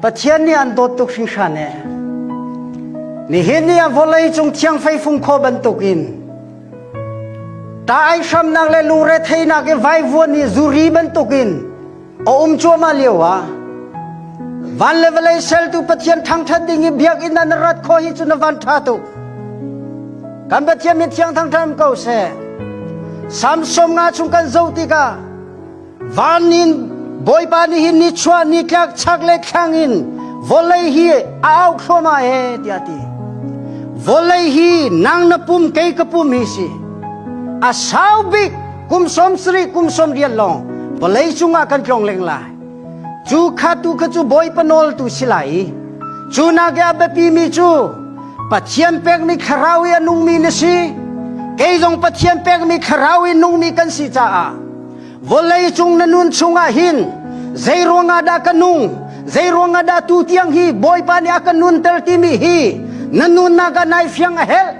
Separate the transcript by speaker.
Speaker 1: Pathian nih an dawt tuk hringhran e. Nihin ni ah vawlei cung thiang feifung khaw bantukin ta ai hramnak le lungre theinak i vaivuan i zuri bantukin a um cuahmah lio ah van le vawlei seltu Pathian thangṭhat ding i biakinn ah na rat khawh hi cu na van ṭha tuk. Kan Pathian min thiang thangṭhat ko seh. Samsom nga chung kan zoh tikah Van in Bawipa nih hin nichuah nitlak chak le thlang in vawlei hi a auh thluahmah ee tiah a ti. Vawlei hi nang na pum kei ka pum hi si. A sau bik kum sawm sarih kum sawm riat lawng vawlei cungah kan tlong leng lai. Cu kha tu kha cu Bawipa nawl tu si lai i cu nak i a biapi mi cu Pathian pekmi thlarau i a nungmi na si. Kei zong Pathian pekmi thlarau i nungmi kan si caah Vawlei cung na nun chungah hin zei ruangah dah ka nung zei ruangah dah tu tiang hi Bawipa nih a ka nunter timi hi na nunnak ah nai fiang a helh.